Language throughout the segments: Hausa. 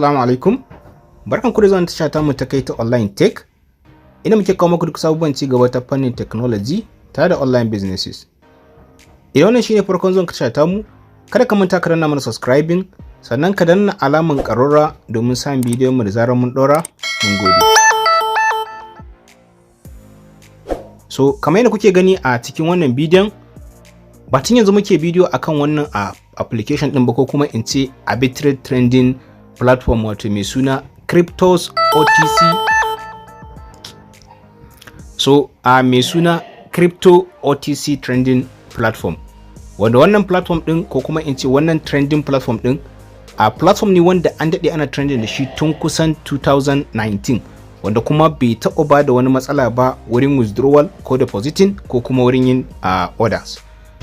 Assalamu alaikum. Barkan ku da zuwa tasha ta mu ta kai ta Online Tech. Ina muke kawo muku duk sabuwar ci gaba ta fannin technology tare da online businesses. Idan wannan shine farkon zuwan tasha ta mu, kada ka manta ka danna mana subscribing, sannan ka danna alaman ƙararra domin samun bidiyon mu da zarar mun ɗora. Mun gode. So, kamar yadda kuke gani a cikin wannan bidiyon, ba tun yanzu muke bidiyo akan wannan a application ɗin ba, ko kuma in ce arbitrage trading platform, wato mai suna Cryptos OTC. So a mai suna Crypto OTC Trading Platform, wanda wannan platform din, ko kuma in ce wannan trending platform din, a platform ne wanda an daɗe ana trending da shi tun kusan 2019, wanda kuma bai taɓa ba da wani matsala ba wurin withdrawal ko depositing ko kuma wurin yin orders.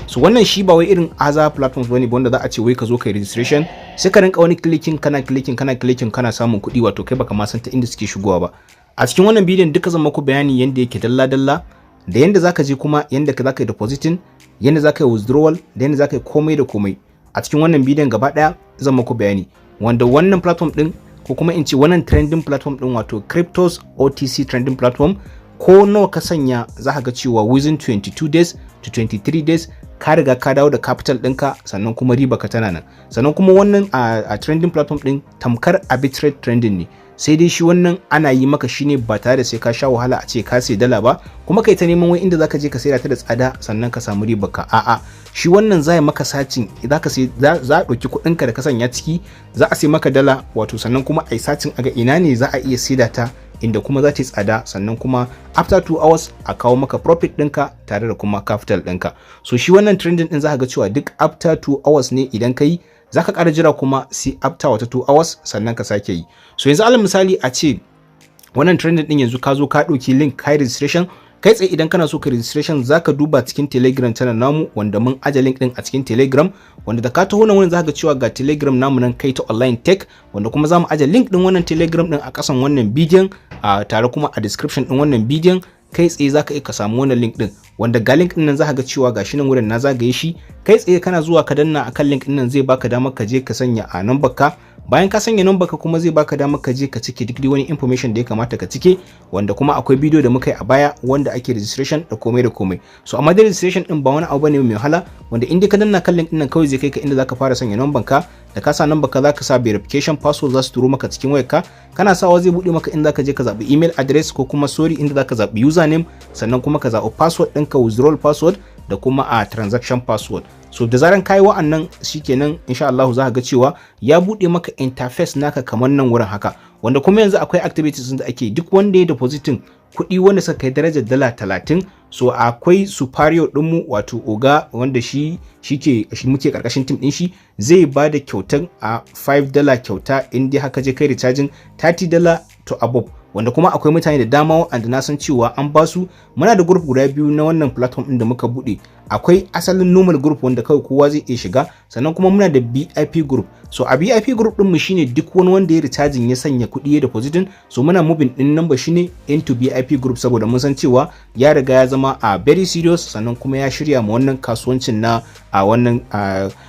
So wannan shi ba wai irin other platforms bane wanda za a ce wai ka zo kai registration, sai ka rinka wani clicking, kana clicking, kana clicking, kana samun kuɗi, wato kai baka ma san ta inda suke shigowa ba. A cikin wannan bidiyon duka zan maku bayani yanda yake dalla dalla, da yanda zaka je, kuma yanda zaka yi depositing, yanda zaka yi withdrawal, da yanda zaka yi komai da komai. A cikin wannan bidiyon gaba daya zan maku bayani wanda wannan platform din, ko kuma in ce wannan trending platform din, wato Cryptos OTC Trading Platform, ko nawa ka sanya, za ka ga cewa within 22 days to 23 days ka riga ka dawo da capital ɗinka, sannan kuma riba ka tana nan. Sannan kuma wannan a trending platform ɗin tamkar arbitrage trading ne, sai dai shi wannan ana yi maka shine ba tare da sai ka sha wahala a ce ka sai dala ba, kuma kai ta neman wai inda zaka je ka saida ta da tsada sannan ka samu riba ka. A'a, shi wannan zai maka searching, zaka sai za a ɗauki kuɗinka da ka sanya ciki, za a sai maka dala wato, sannan kuma a yi searching a ga ina ne za a iya saida ta inda kuma za ta yi tsada, sannan kuma after 2 hours a kawo maka profit ɗinka tare da kuma capital ɗinka. So shi wannan trending ɗin za ka ga cewa duk after 2 hours ne idan ka yi, za ka ƙara jira kuma sai after wata 2 hours sannan ka sake yi. So yanzu alal misali a ce wannan trending ɗin, yanzu ka zo ka ɗauki link, ka yi registration kai tsaye. Idan kana so ka registration, zaka duba cikin Telegram channel namu, wanda mun aje link din a cikin Telegram, wanda da ka taho nan wurin zaka ga cewa ga Telegram namu nan, kai ta Online Tech, wanda kuma zamu aje link din wannan Telegram din a kasan wannan bidiyon, a tare kuma a description din wannan bidiyon. Kai tsaye zaka iya ka samu wannan link din, wanda ga link din nan, zaka ga cewa gashi nan wurin na zagaye shi. Kai tsaye kana zuwa ka danna akan link din nan, zai baka damar ka je ka sanya a number ka. Bayan ka sanya number ka kuma, zai baka damar ka je ka cike duk wani information da ya kamata ka cike, wanda kuma akwai bidiyo da muka yi a baya wanda ake registration da komai da komai. So amma da registration din ba wani abu bane mai wahala, wanda in dai ka danna kan link din nan kawai, zai kai ka inda zaka fara sanya number ka. Da ka sa number ka, zaka sa verification password, za su turo maka cikin wayarka. Kana sawa, zai bude maka inda zaka je ka zabi email address, ko kuma sorry, inda zaka zabi username, sannan kuma ka zabi password ɗinka, withdrawal password da kuma a transaction password. So da zaran kayi wa'annan, shikenan, insha Allah za ka ga cewa ya bude maka interface naka kamar nan wurin haka. Wanda kuma yanzu akwai activities da ake, duk wanda ya depositing kuɗi wanda suka kai darajar dala 30, so akwai superior ɗinmu, wato oga wanda shi shike shi muke karkashin team ɗin shi, zai ba da kyautan a $5 kyauta in dai haka je kai recharging $30 to above, wanda kuma akwai mutane da dama wanda na san cewa an ba su. Muna da group guda biyu na wannan platform ɗin da muka buɗe. Akwai asalin normal group wanda kawai kowa zai iya shiga, sannan kuma muna da VIP group. So a VIP group ɗin mu shine duk wani wanda ya recharging, ya sanya kuɗi, ya depositing, so muna moving din number shine into VIP group, saboda mun san cewa ya riga ya zama a very serious, sannan kuma ya shirya ma wannan kasuwancin na a wannan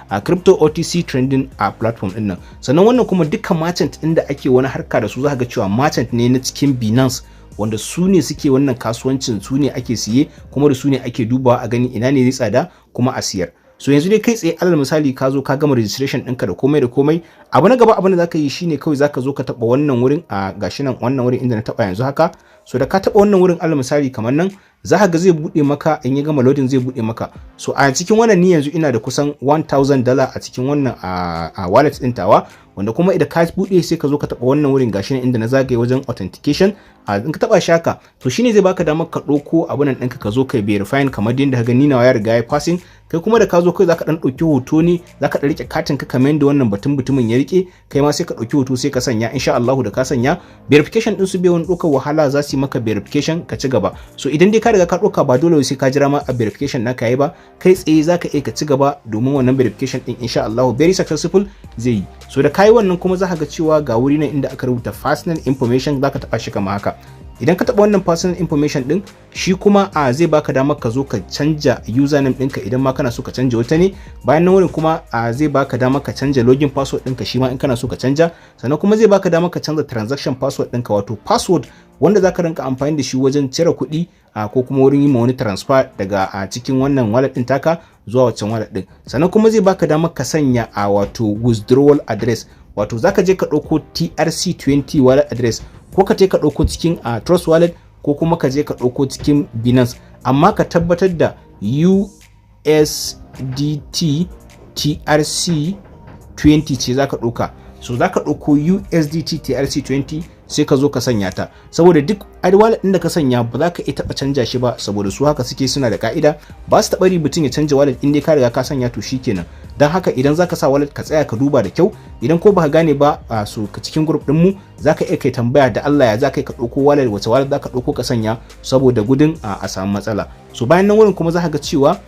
a crypto OTC trading a platform ɗin nan. Sannan wannan kuma dukkan merchant ɗin da ake wani harka da su, za ga cewa merchant ne na cikin Binance, wanda su ne suke wannan kasuwancin, su ne ake siye, kuma da su ne ake dubawa a gani ina ne zai tsada kuma a siyar. So yanzu dai kai tsaye, alal misali ka zo ka gama registration ɗinka da komai da komai, abu na gaba, abin da zaka yi shine kawai zaka zo ka taɓa wannan wurin, a gashi nan wannan wurin inda na taɓa yanzu haka. So da ka taɓa wannan wurin, alal misali kamar nan, za ka ga zai buɗe maka. In ya gama loading, zai buɗe maka. So a cikin wannan, ni yanzu ina da kusan $1000 a cikin wannan a wallet ɗin tawa, wanda kuma idan ka buɗe, sai ka zo ka taɓa wannan wurin, gashi nan inda na zagaye, wajen authentication. A in ka taɓa shaka, to shine zai baka damar ka ɗauko abun nan ɗinka, ka zo kai verifying kamar yadda ka gani nawa ya riga ya passing. Kai kuma da ka zo kai, zaka dan ɗauki hoto ne, zaka ɗan rike katin ka kamar yadda wannan batun mutumin ya rike. Kai ma sai ka ɗauki hoto sai ka sanya. Insha Allah da ka sanya, verification din su bai wani ɗaukar wahala, za su yi maka verification ka ci gaba. So idan dai ka riga ka ɗauka, ba dole sai ka jira ma a verification naka yayi ba, kai tsaye zaka iya ka ci gaba, domin wannan verification din insha Allah very successful zai yi. So da kai wannan kuma, za ka ga cewa ga wuri nan inda aka rubuta personal information, zaka taɓa shi kamar haka. Idan ka taɓa wannan personal information ɗin, shi kuma a zai baka damar ka zo ka canja username ɗinka idan ma kana so ka canja wata ne. Bayan nan wurin kuma a zai baka damar ka canja login password ɗinka, shi ma in kana so ka canja. Sannan kuma zai baka damar ka canza transaction password ɗinka, wato password wanda zaka rinka amfani da shi wajen cire kuɗi ko kuma wurin yi ma wani transfer daga a cikin wannan wallet ɗin taka zuwa wancan wallet ɗin. Sannan kuma zai baka damar ka sanya a wato withdrawal address, wato zaka je ka ɗauko TRC20 wallet address, ko ka je ka ɗauko cikin a Trust Wallet, ko kuma ka je ka ɗauko cikin Binance, amma ka tabbatar da USDT TRC20 ce zaka ɗauka. So zaka ɗauko USDT TRC20, sai ka zo ka sanya ta, saboda duk wallet ɗin da ka sanya ba za ka iya taɓa canja shi ba, saboda su haka suke, suna da ka'ida, ba su taɓa mutum ya canja wallet. In dai ka riga ka sanya, to shikenan. Don haka idan zaka sa wallet, ka tsaya ka duba da kyau. Idan ko baka gane ba, a so ka cikin group din mu zaka iya kai tambaya da Allah ya zaka ka ɗauko wallet, wace wallet zaka ɗauko ka sanya, saboda gudun a samu matsala. So bayan nan wurin kuma za ka ga cewa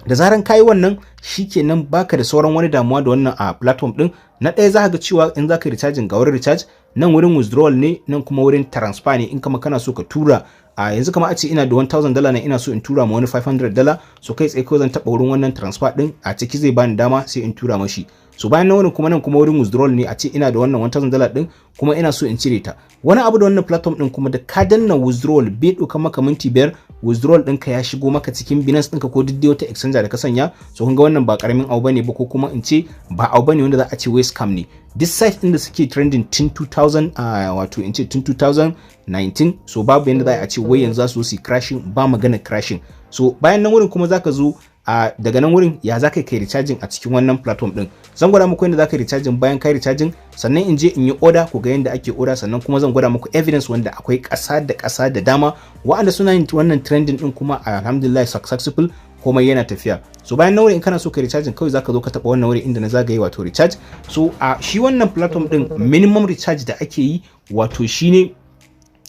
da zaran kayi wannan, shikenan, baka da sauran wani damuwa da wannan a platform din. Na ɗaya, za ka ga cewa in za ka recharging, ga wurin recharge nan, wurin withdrawal ne nan, kuma wurin transfer ne in kama kana so ka tura. A yanzu kama a ce ina da $1000 na, ina so in tura ma wani $500, so kai tsaye kawai zan taɓa wurin wannan transfer din a ciki, zai bani dama sai in tura mashi. So bayan nan wurin kuma, nan kuma wurin withdrawal ne. A ce ina da wannan $1000 din kuma ina so in cire ta. Wani abu da wannan platform din kuma, da ka danna withdrawal, bai ɗauka maka minti 5, withdrawal ɗinka ya shigo maka cikin Binance ɗinka ko duk wata exchanger da ka sanya. So kun ga wannan ba karamin abu bane ba, ko kuma in ce ba abu bane wanda za a ce wai scam ne. This site ɗin da suke trending tun 2000, wato in ce tun 2019, so babu yanda za a ce wai yanzu za su yi crashing, ba magana crashing. So bayan nan wurin kuma zaka zo a daga nan wurin, ya za ka kai recharging a cikin wannan platform din? Zan gwada muku yadda za ka recharging. Bayan kai recharging, sannan in je in yi order, ku ga yadda ake order. Sannan kuma zan gwada muku evidence wanda akwai ƙasa da ƙasa da dama wa'anda suna yin wannan trending din, kuma alhamdulillah successful, komai yana tafiya. So bayan nan wurin, in kana so ka recharging, kawai zaka zo ka taba wannan wuri inda na zagaye, wato recharge. So a shi wannan platform din, minimum recharge da ake yi wato shine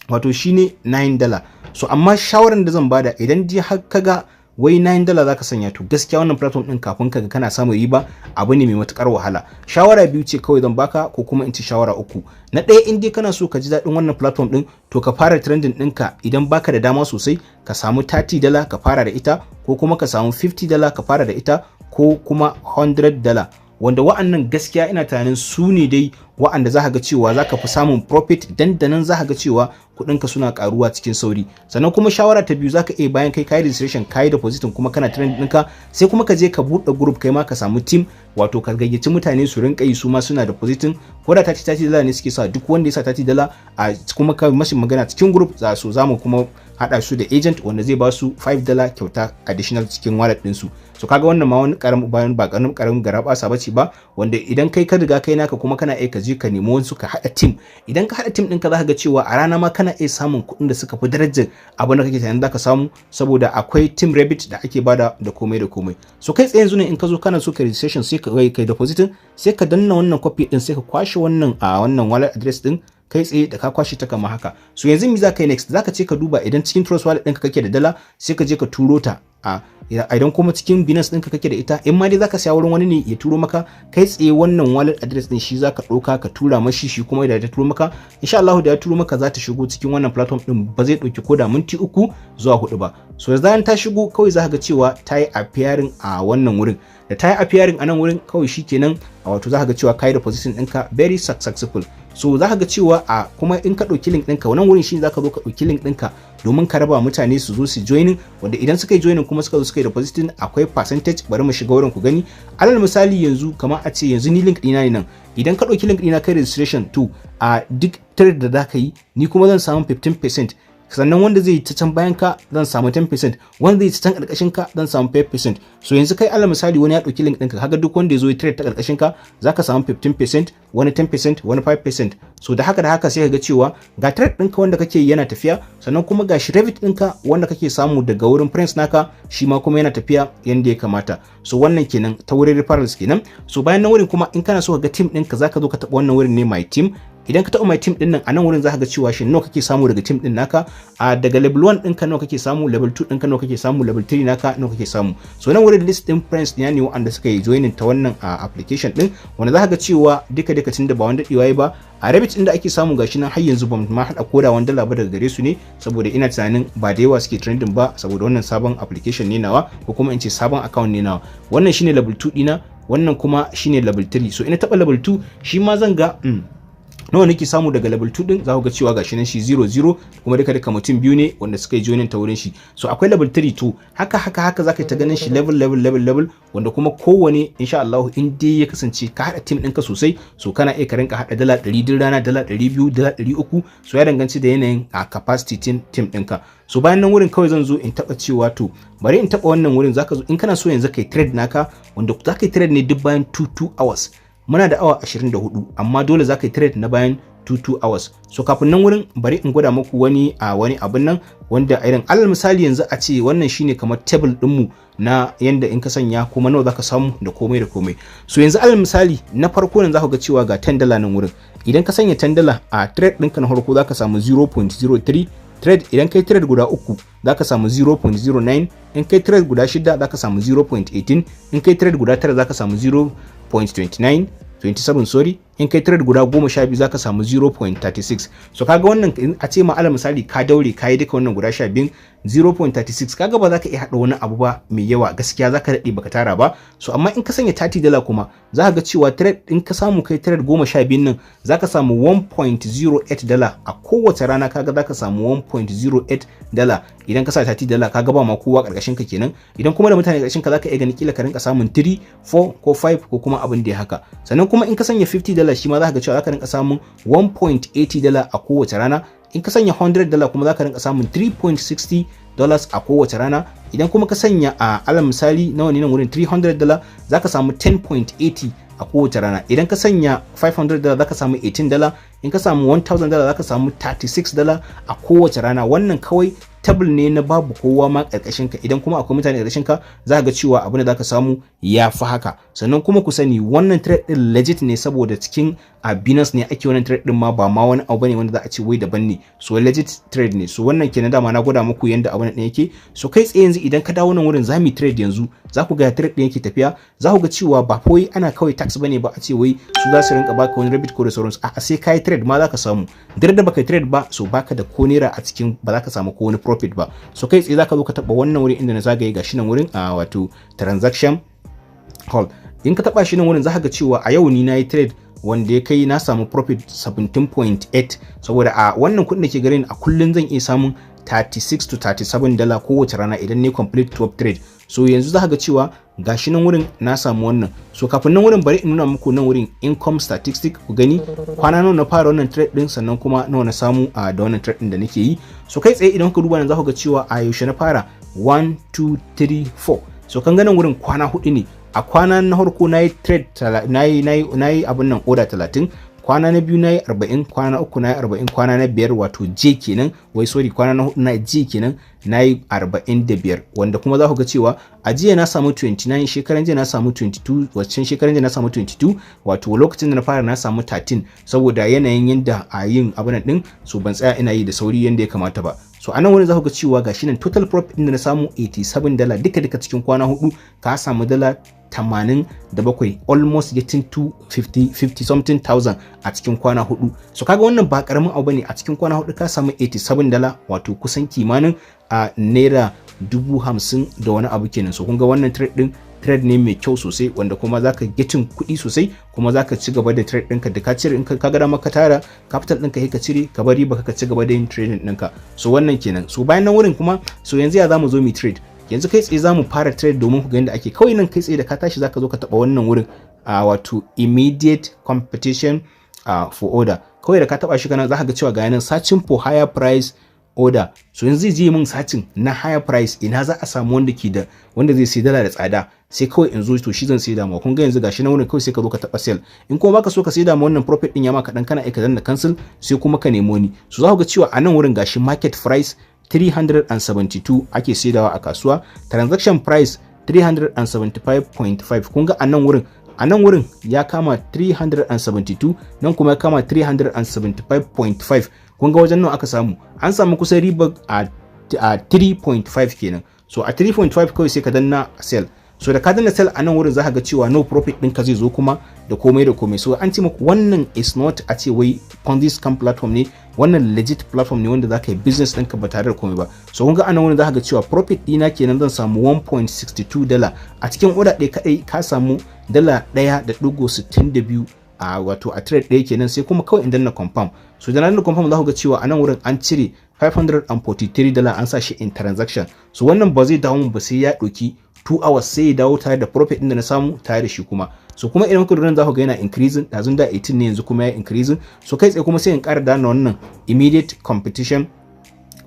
$9. So amma shawaran da zan bada, idan dai har kaga wai $9 zaka sanya, to gaskiya wannan platform din kafin kaga kana samun riba abu ne mai matukar wahala. Shawara biyu ce kawai zan baka, ko kuma in ci shawara uku. Na ɗaya, in dai kana so ka ji daɗin wannan platform din, to ka fara trending ɗinka. Idan baka da dama sosai, ka samu $30 ka fara da ita, ko kuma ka samu $50 ka fara da ita, ko kuma $100, wanda wa'annan gaskiya ina tunanin su ne dai wa'anda za ka ga cewa za ka fi samun profit dandanan, za ka ga cewa kuɗinka suna karuwa cikin sauri. Sannan kuma shawara ta biyu, za ka iya bayan kai kayi registration, kayi depositing, kuma kana trend ɗinka, sai kuma ka je ka buɗe group, kai ma ka samu team, wato ka gayyaci mutane su rinka yi, su ma suna depositing, ko da $30 ne suke sa. Duk wanda ya sa $30 a kuma ka mashi magana cikin group, za su zamu kuma haɗa su da agent wanda zai ba su $5 kyauta additional cikin wallet ɗinsu. So kaga wannan ma wani karamin bayan ba karamin karamin garabasa bace ba, wanda idan kai ka riga kai naka, kuma kana iya ka je ka nemi wasu ka haɗa team. Idan ka haɗa team ɗinka, za ka ga cewa a rana ma kana iya samun kuɗin da suka fi darajar abin da kake tunanin za ka samu, saboda akwai team rebate da ake bada da komai da komai. So kai tsaye yanzu ne, in ka zo kana so ka registration, sai ka kai depositing, sai ka danna wannan copy din, sai ka kwashe wannan a wannan wallet address din kai tsaye. Da ka kwashe ta kamar haka, so yanzu mi za ka yi next? Za ka ce ka duba idan cikin Trust Wallet ɗinka kake da dala, sai ka je ka turo ta. A idan kuma cikin Binance ɗinka kake da ita, in ma dai zaka siya wurin wani ne ya turo maka, kai tsaye wannan wallet address ɗin shi zaka ɗauka ka tura mashi. Shi kuma da ya turo maka, insha Allah da ya turo maka, za ta shigo cikin wannan platform ɗin, ba zai ɗauki ko da minti 3 zuwa 4 ba. So da ta shigo, kawai za ka ga cewa ta yi appearing a wannan wurin. Da ta yi appearing a nan wurin, kawai shikenan, wato za ka ga cewa kai deposition ɗinka very successful. So za ka ga cewa a kuma in ka ɗauki link ɗinka, wannan wurin shi za ka zo ka ɗauki link ɗinka domin ka raba mutane su zo su joining, wanda idan suka yi joining kuma suka zo suka yi depositing, akwai percentage. Bari mu shiga wurin ku gani. Alal misali yanzu, kamar a ce yanzu ni link ɗina ne nan, idan ka ɗauki link ɗina kai registration, to a duk trade da za ka yi, ni kuma zan samu 15%. Sannan wanda zai ta can bayan ka, zan samu 10%. Wanda zai ta can karkashin ka, zan samu 5%. So yanzu kai, alal misali, wani ya dauki link ɗinka, kaga duk wanda ya zo ya trade ta karkashin ka, zaka samu 15%, wani 10%, wani 5%. So da haka da haka, sai ka ga cewa ga trade ɗinka wanda kake yi yana tafiya, sannan kuma ga shi rebate ɗinka wanda kake samu daga wurin friends naka, shi ma kuma yana tafiya yanda ya kamata. So wannan kenan ta wurin referrals kenan. So bayan nan wurin kuma, in kana so ka ga team ɗinka, zaka zo ka taɓa wannan wurin ne, my team. Idan ka taɓa my team din nan, a nan wurin zaka ga cewa shin nawa kake samu daga team din naka. A daga level 1 ɗinka nawa kake samu, level 2 ɗinka nawa kake samu, level 3 naka nawa kake samu. So nan wurin list din friends ɗina ne wanda suka yi joining ta wannan application din, wanda zaka ga cewa duka duka tun da ba wanda daɗewa ba, a rebate din da ake samu gashi nan, har yanzu ban ma haɗa koda wani dala ba daga gare su ne, saboda ina tunanin ba da yawa suke trending ba, saboda wannan sabon application ne nawa, ko kuma in ce sabon account ne nawa. Wannan shine level 2 dina, wannan kuma shine level 3. So ina taɓa level 2, shi ma zan ga nawa nake samu daga level 2 din. Za ku ga cewa gashi nan shi 00, kuma duka duka mutum biyu ne wanda suka yi joining ta wurin shi. So akwai level 3 to haka haka haka zaka ta ganin shi, level, level, level, level, wanda kuma kowane insha Allah in dai ya kasance ka hada team ɗinka sosai, so kana iya ka rinka hada $100 duk rana, $200, $300. So ya danganci da yanayin a capacity team ɗinka. So bayan nan wurin kawai zan zo in taba cewa to bari in taba wannan wurin. Zaka zo in kana so yanzu kai trade naka, wanda zaka yi trade ne duk bayan 2 2 hours. Muna da awa 24, amma dole za ka yi trade na bayan 2 hours. So kafin nan wurin, bari in gwada muku wani a wani abin nan, wanda irin alal misali yanzu a ce wannan shine kamar table dinmu na yanda in ka sanya kuma nawa zaka samu da komai da komai. So yanzu alal misali na farko nan zaka ga cewa ga $10 nan wurin. Idan ka sanya $10 a trade ɗinka na farko, zaka samu 0.03 trade. Idan kai trade guda uku, zaka samu 0.09. In kai trade guda shida, zaka samu 0.18. In kai trade guda tara, zaka samu 0.29, 27, sorry. In kai trade guda 12, zaka samu 0.36. So kaga wannan, a ce ma alal misali ka daure ka yi duka wannan guda 12, 0.36, kaga ba za ka iya haɗa wani abu ba mai yawa gaskiya, za ka daɗe baka tara ba. So amma in ka sanya $30 kuma, za ka ga cewa trade in ka samu kai trade 12 nan, za ka samu $1.08 a kowace rana. Kaga za ka samu $1.08 idan ka sa $30. Kaga ba ma kowa karkashin ka kenan. Idan kuma da mutane karkashin ka, za ka iya gani kila ka rinka samun 3, 4 ko 5 ko kuma abin da ya haka. Sannan kuma in ka sanya $50, shi ma za ka ga cewa za ka rinka samun $1.80 a kowace rana. In ka sanya $100 kuma, za ka rinka samun $3.60 a kowace rana. Idan kuma ka sanya a alal misali nawa ne nan wurin, $300, za ka samu 10.80 a kowace rana. Idan ka sanya $500, za ka samu $18. In ka samu $1000, za ka samu $36 a kowace rana. Wannan kawai table ne na babu kowa ma karkashin ka. Idan kuma akwai mutane karkashin ka, za ga cewa abin da zaka samu ya fi haka. Sannan kuma ku sani, wannan trade din legit ne, saboda cikin a Binance ne ake wannan trade din, ma ba ma wani abu bane wanda za a ce wai daban ne. So legit trade ne. So wannan kenan, dama na gwada muku yanda abin din yake. So kai tsaye yanzu idan ka dawo nan wurin, zamu trade yanzu, za ku ga trade din yake tafiya. Za ku ga cewa ba kawai ana kawai task bane ba a ce wai su za su rinka baka wani rebate ko da sauransu. A sai kai trade ma za ka samu. Duk da baka trade ba, so baka da ko naira a cikin, ba za ka samu ko wani profit ba. So kai tsaye zaka zo ka taba wannan wurin inda na zagaye, gashi nan wurin, a wato transaction hall. In ka taba shi nan wurin, za ka ga cewa a yau ni na yi trade wanda ya kai na samu profit 17.8, saboda a wannan kuɗin da ke gare ni, a kullun zan iya samun 36 to 37 dala kowace rana idan ne complete 12 trade. So yanzu za ka ga cewa gashi nan wurin na samu wannan. So kafin nan wurin, bari in nuna muku nan wurin income statistic, ku gani kwana nawa na fara wannan trade din, sannan kuma nawa na samu a da wannan trade din da nake yi. So kai tsaye idan ku duba nan, za ku ga cewa a yaushe na fara: 1, 2, 3, 4. So kan ganin wurin kwana hudu ne. A kwana na farko na yi trade, na yi abin nan, order 30. Kwana na biyu na yi 40, kwana na uku na yi 40, kwana na biyar, wato j kenan, wai sorry, kwana na hudu na j kenan, na yi 45, wanda kuma za ku ga cewa a jiya na samu 29, shekaran jiya na samu 22, waccan shekaran jiya na samu 22, wato lokacin da na fara na samu 13, saboda yanayin yanda a yin abin din, so ban tsaya ina yi da sauri yanda ya kamata ba. So a nan wurin za ku ga cewa gashi nan total profit din da na samu $87 duka duka cikin kwana hudu. Ka samu $87, almost getting to 50, 50 something thousand a cikin kwana hudu. So kaga wannan ba karamin abu bane. A cikin kwana hudu ka samu $87, wato kusan kimanin a naira 50,000 da wani abu kenan. So kun ga wannan trade din trade ne mai kyau sosai, wanda kuma zaka getting kuɗi sosai, kuma zaka ci gaba da trade ɗinka da ka cire. In ka ga dama ka tara capital ɗinka, sai ka cire, ka bari baka ka ci gaba da yin trading ɗinka. So wannan kenan. So bayan nan wurin kuma, so yanzu ya zamu zo mu trade? Yanzu kai tsaye zamu fara trade domin ku ga yadda ake. Kawai nan kai tsaye da ka tashi, zaka zo ka taba wannan wurin, a wato immediate competition for order. Kawai da ka taba shi kana, zaka ga cewa ga yanan searching for higher price order. So yanzu zai je min searching na higher price, ina za a samu wanda ke da wanda zai sai dala da tsada, sai kawai in zo to shi zan sai da ma. Kun ga yanzu gashi na wurin, kawai sai ka zo ka taba sell. In kuma baka so ka sai da ma, wannan profit din ya maka dan, kana aika danna cancel, sai kuma ka nemo ni. So za ku ga cewa a nan wurin gashi market price 372 ake saidawa a kasuwa, transaction price 375.5. Kun ga a nan wurin A nan wurin ya kama 372, nan kuma ya kama 375.5. Kun ga wajen nawa aka samu? An samu kusan riba a 3.5 kenan. So a 3.5 kawai sai ka danna sell. So da ka danna sell a nan wurin, za ka ga cewa no profit ɗinka zai zo kuma da komai da komai. So an ce muku wannan is not a ce wai Ponzi scam platform ne, wannan legit platform ne wanda za ka yi business ɗinka ba tare da komai ba. So kun ga a nan wurin za ka ga cewa profit ɗina kenan, zan samu $1.62 a cikin order ɗaya kaɗai. Ka samu $1.62 a wato a trade ɗaya kenan. Sai kuma kawai in danna confirm. So da na danna confirm, za ku ga cewa a nan wurin an cire $543, an sa shi in transaction. So wannan ba zai dawo mun ba sai ya ɗauki 2 hours, sai ya dawo tare da profit ɗin da na samu tare da shi kuma. So kuma idan kuka lura, za ku ga yana increasing. Ɗazun da 18 ne, yanzu kuma ya increasing. So kai tsaye kuma sai in ƙara danna wannan immediate competition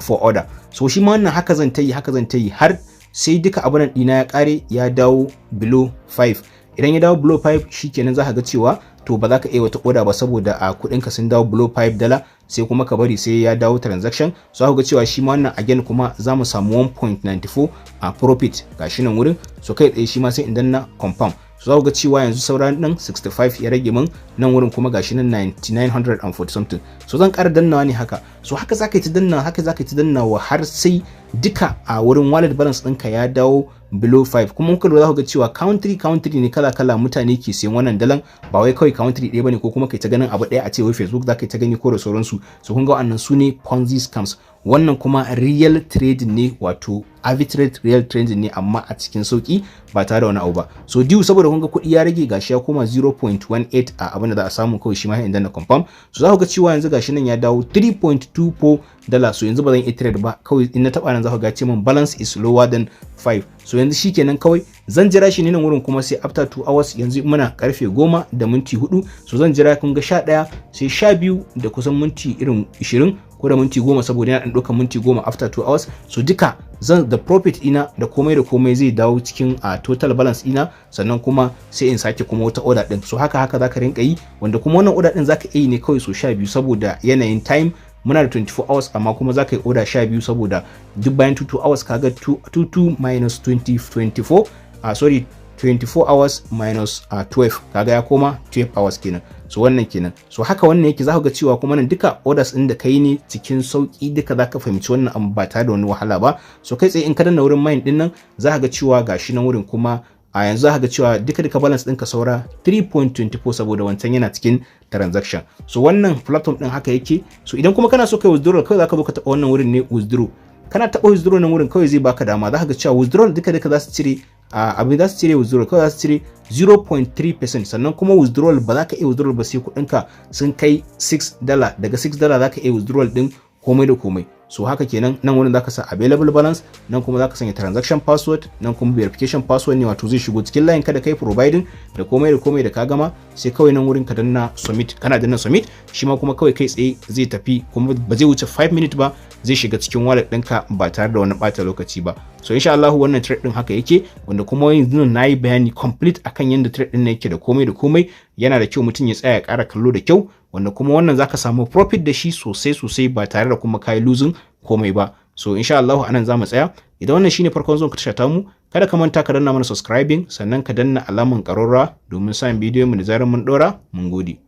for order. So shi ma wannan haka zan ta yi, haka zan ta yi har sai duka abun nan ɗina ya ƙare, ya dawo below 5. Idan ya dawo below 5, shikenan, za ka ga cewa to ba za ka iya wata order ba saboda a kuɗin ka sun dawo below $5. Sai kuma ka bari sai ya dawo transaction. So za ku ga cewa shi ma wannan again kuma za mu samu 1.94 a profit, gashi nan wurin. So kai tsaye shi ma sai in danna confirm. So za ku ga cewa yanzu sauran nan 65 ya rage min. Nan wurin kuma gashi nan 9940 something. So zan ƙara dannawa ne haka. So haka za ka yi ta danna, haka za ka yi ta dannawa har sai duka a wurin wallet balance ɗinka ya dawo below 5. Kuma muka lura, za ku ga cewa country country ne kala kala mutane ke siyan wannan dalan, ba wai kawai country ɗaya bane, ko kuma kai ta ganin abu ɗaya a ce wai Facebook za ka yi ta gani ko da sauransu. So kun ga wannan su ne Ponzi scams, wannan kuma real trading ne, wato arbitrage real trading ne, amma a cikin sauki ba tare da wani abu ba. So due saboda kun ga kuɗi ya rage, gashi ya koma 0.18 a abin da za a samu. Kawai shi ma idan na confirm, so za ku ga cewa yanzu gashi nan ya dawo $3.24. So yanzu ba zan iya trade ba. Kawai in na taba nan, za ku ga ce min balance is lower than 5. So yanzu shikenan, kawai zan jira shi ne nan wurin kuma sai after 2 hours. Yanzu muna karfe 10:04. So zan jira, kun ga 11, sai 12 da kusan minti irin 20 ko da minti 10, saboda yana ɗaukar minti 10 after 2 hours. So duka zan da profit ina da komai da komai zai dawo cikin a total balance ina, sannan kuma sai in sake kuma wata order din. So haka haka zaka rinka yi, wanda kuma wannan order din zaka iya yi ne kawai so 12, saboda yanayin time muna da 24 hours, amma kuma zaka yi order 12 saboda duk bayan 22 hours. Kaga 22 minus 20, 24, sorry, 24 hours minus 12, kaga ya koma 12 hours kenan. So wannan kenan. So haka wannan yake. Za ku ga cewa kuma nan duka orders din da kai ne cikin sauki, duka za ka fahimci wannan abu ba tare da wani wahala ba. So kai tsaye in ka danna wurin mine din nan, za ka ga cewa gashi nan wurin kuma a yanzu za ka ga cewa duka duka balance ɗinka saura 3.24, saboda wancan yana cikin transaction. So wannan platform ɗin haka yake. So idan kuma kana so kai withdrawal, kawai za ka zo ka taɓa wannan wurin ne, withdraw. Kana taɓa withdraw nan wurin, kawai zai baka dama. Za ka ga cewa withdrawal duka duka za su cire abin za su cire withdrawal, kawai za su cire 0.3%. Sannan kuma withdrawal ba za ka iya withdrawal ba sai kuɗinka sun kai $6. Daga $6 za ka iya withdrawal din komai da komai. So haka kenan. Nan wurin zaka sa available balance, nan kuma zaka sanya transaction password, nan kuma verification password ne, wato zai shigo cikin line kada kai providing da komai da komai. Da ka gama, sai kawai nan wurin ka danna submit. Kana danna submit, shi ma kuma kawai kai tsaye zai tafi, kuma ba zai wuce 5 minutes ba zai shiga cikin wallet ɗinka ba tare da wani ɓata lokaci ba. So insha Allah wannan trade din haka yake, wanda kuma yanzu na yi bayani complete akan yadda trade din yake da komai da komai. Yana da kyau mutum ya tsaya ya ƙara kallo da kyau, wanda kuma wannan zaka samu profit da shi sosai sosai ba tare da kuma kai losing komai ba. So insha Allah anan zamu tsaya. Idan wannan shine farkon zuwan ka tasha tamu, kada ka manta ka danna mana subscribing, sannan ka danna alaman ƙararrawa domin samun bidiyon mu da zarar mun dora. Mun gode.